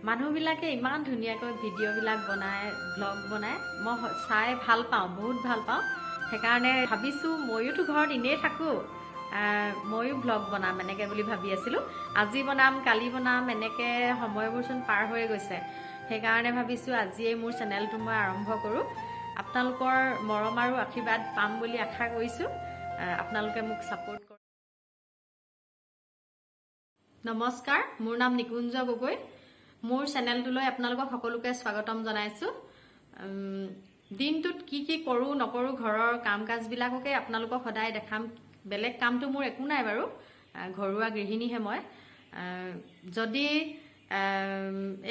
মানুহবিলাকে ইমান ধুনীয়াকৈ ভিডিঅ'বিলাক বনায়, ভ্লগ বনায়, মই চাই ভাল পাওঁ, বহুত ভাল পাওঁ। সেইকাৰণে ভাবিছোঁ, ময়োতো ঘৰত এনেই থাকোঁ, ময়ো ভ্লগ বনাম এনেকৈ বুলি ভাবি আছিলোঁ। আজি বনাম, কালি বনাম, এনেকৈ সময়বোৰচোন পাৰ হৈ গৈছে। সেইকাৰণে ভাবিছোঁ, আজিয়েই মোৰ চেনেলটো মই আৰম্ভ কৰোঁ। আপোনালোকৰ মৰম আৰু আশীৰ্বাদ পাম বুলি আশা কৰিছোঁ। আপোনালোকে মোক ছাপোৰ্ট কৰক। নমস্কাৰ, মোৰ নাম নিকুঞ্জ গগৈ। মোৰ চেনেলটোলৈ আপোনালোকক সকলোকে স্বাগতম জনাইছোঁ। দিনটোত কি কি কৰোঁ নকৰোঁ, ঘৰৰ কাম কাজবিলাককে আপোনালোকক সদায় দেখাম। বেলেগ কামটো মোৰ একো নাই বাৰু, ঘৰুৱা গৃহিণীহে মই। যদি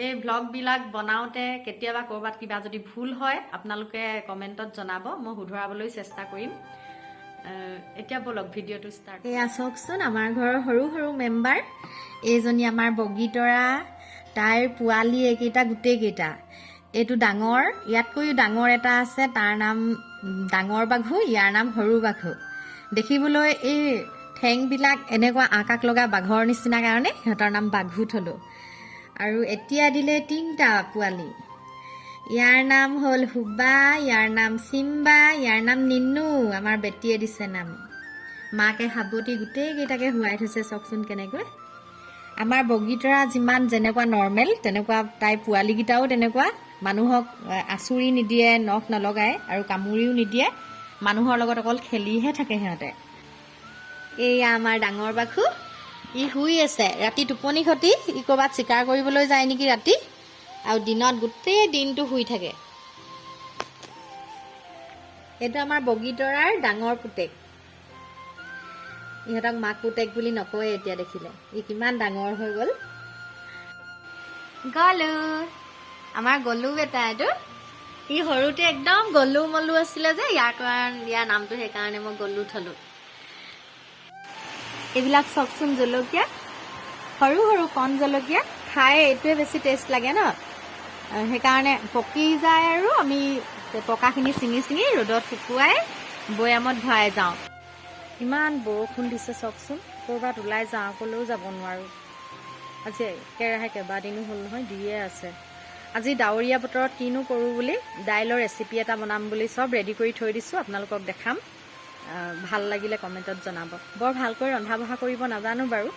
এই ভ্লগবিলাক বনাওঁতে কেতিয়াবা ক'ৰবাত কিবা যদি ভুল হয়, আপোনালোকে কমেণ্টত জনাব, মই শুধৰাবলৈ চেষ্টা কৰিম। এতিয়া ব'লক, ভিডিঅ'টো ষ্টাৰ্ট। এয়া চাওকচোন, আমাৰ ঘৰৰ সৰু সৰু মেম্বাৰ। এইজনী আমাৰ বগীতৰা, তাইৰ পোৱালি এইকেইটা গোটেইকেইটা। এইটো ডাঙৰ, ইয়াতকৈও ডাঙৰ এটা আছে, তাৰ নাম ডাঙৰ বাঘু, ইয়াৰ নাম সৰু বাঘু। দেখিবলৈ এই ঠেংবিলাক এনেকুৱা আঁক আঁক লগা বাঘৰ নিচিনা কাৰণে সিহঁতৰ নাম বাঘু থলোঁ। আৰু এতিয়া দিলে তিনিটা পোৱালি। ইয়াৰ নাম হ'ল হুবা, ইয়াৰ নাম চিম্বা, ইয়াৰ নাম নিন্নু। আমাৰ বেটীয়ে দিছে নাম। মাকে সাৱটি গোটেইকেইটাকে শুৱাই থৈছে, চাওকচোন কেনেকৈ। আমাৰ বগীতৰা যিমান যেনেকুৱা নৰ্মেল, তেনেকুৱা তাইৰ পোৱালিকেইটাও তেনেকুৱা। মানুহক আঁচুৰি নিদিয়ে, নখ নলগায় আৰু কামুৰিও নিদিয়ে। মানুহৰ লগত অকল খেলিহে থাকে সিহঁতে। এইয়া আমাৰ ডাঙৰ বাঘু, ই শুই আছে। ৰাতি টোপনি খতি, ই ক'ৰবাত চিকাৰ কৰিবলৈ যায় নেকি ৰাতি, আৰু দিনত গোটেই দিনটো শুই থাকে। এইটো আমাৰ বগীতৰাৰ ডাঙৰ পুতেক। ইহঁতক মাক পুতেক বুলি নকয়ে এতিয়া দেখিলে। ই কিমান ডাঙৰ হৈ গ'ল। গলু, আমাৰ গলু বেটা এইটো। ই সৰুতে একদম গলু মলু আছিলে যে, ইয়াৰ কাৰণে ইয়াৰ নামটো সেইকাৰণে মই গলু থলো। এইবিলাক চাওকচোন, জলকীয়া, সৰু সৰু কণ জলকীয়া। খাই এইটোৱে বেছি টেষ্ট লাগে ন, সেইকাৰণে পকি যায় আৰু আমি পকাখিনি ছিঙি ছিঙি ৰ'দত শুকুৱাই বৈয়ামত ভৰাই যাওঁ। ইমান বৰষুণ দিছে চাওকচোন, ক'ৰবাত ওলাই যাওঁ ক'লেও যাব নোৱাৰোঁ। আজি একেৰাহে কেইবাদিনো হ'ল নহয়, দিয়ে আছে। আজি ডাৱৰীয়া বতৰত কিনো কৰোঁ বুলি দাইলৰ ৰেচিপি এটা বনাম বুলি চব ৰেডি কৰি থৈ দিছোঁ, আপোনালোকক দেখাম। ভাল লাগিলে কমেণ্টত জনাব। বৰ ভালকৈ ৰন্ধা বঢ়া কৰিব নাজানো বাৰু,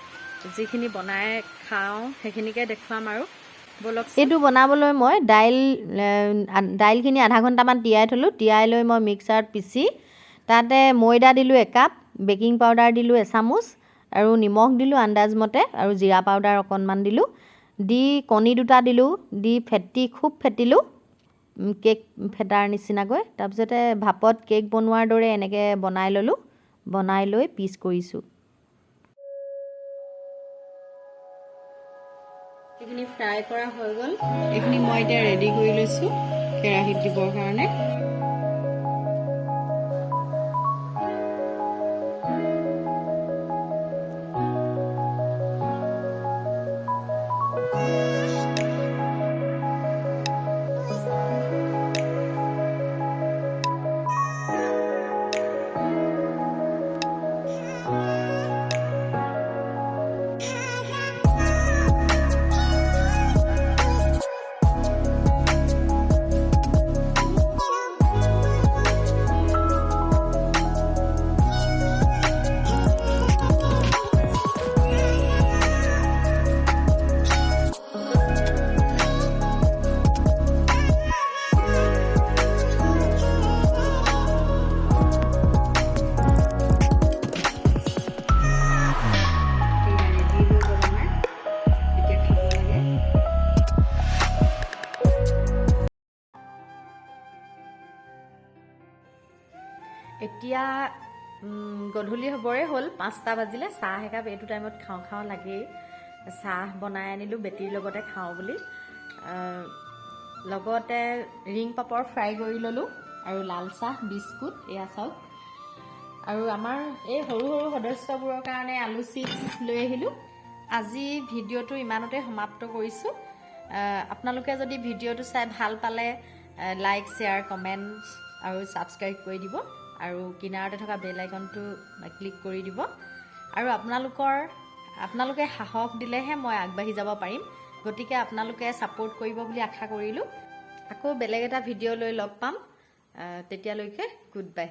যিখিনি বনাই খাওঁ সেইখিনিকে দেখুৱাম আৰু ব'লক। এইটো বনাবলৈ মই দাইলখিনি আধা ঘণ্টামান তিয়াই থ'লোঁ। তিয়াই লৈ মই মিক্সাৰত পিচি তাতে ময়দা দিলোঁ একাপ, বেকিং পাউডাৰ দিলোঁ এচামুচ আৰু নিমখ দিলোঁ আন্দাজমতে আৰু জিৰা পাউডাৰ অকণমান দিলোঁ। দি কণী দুটা দিলোঁ, দি ফেটি খুব ফেটিলোঁ কেক ফেটাৰ নিচিনাকৈ। তাৰপিছতে ভাপত কেক বনোৱাৰ দৰে এনেকৈ বনাই ল'লোঁ, বনাই লৈ পিচ কৰিছোঁ। এইখিনি ফ্ৰাই কৰা হৈ গ'ল। এইখিনি মই এতিয়া ৰেডি কৰি লৈছোঁ কেৰাহীত দিবৰ কাৰণে। এয়া ৰেডি হৈ গ'ল আমাৰ, এতিয়া খাব লাগে। এতিয়া গধূলি হ'বৰে হ'ল, 5টা বাজিলে। চাহ একাপ এইটো টাইমত খাওঁ খাওঁ লাগেই। চাহ বনাই আনিলোঁ বেটীৰ লগতে খাওঁ বুলি। লগতে ৰিং পাপৰ ফ্ৰাই কৰি ল'লোঁ আৰু লাল চাহ, বিস্কুট, এয়া চাওক। আৰু আমাৰ এই সৰু সৰু সদস্যবোৰৰ কাৰণে আলু চিপছ লৈ আহিলোঁ। আজি ভিডিঅ'টো ইমানতে সমাপ্ত কৰিছোঁ। আপোনালোকে যদি ভিডিঅ'টো চাই ভাল পালে লাইক, শ্বেয়াৰ, কমেণ্ট আৰু ছাবস্ক্ৰাইব কৰি দিব আৰু কিনাৰতে থকা বেল আইকনটো ক্লিক কৰি দিব। আৰু আপোনালোকে সাহস দিলেহে মই আগবাঢ়ি যাব পাৰিম। গতিকে আপোনালোকে ছাপোৰ্ট কৰিব বুলি আশা কৰিলোঁ। আকৌ বেলেগ এটা ভিডিঅ' লৈ লগ পাম। তেতিয়ালৈকে গুড বাই।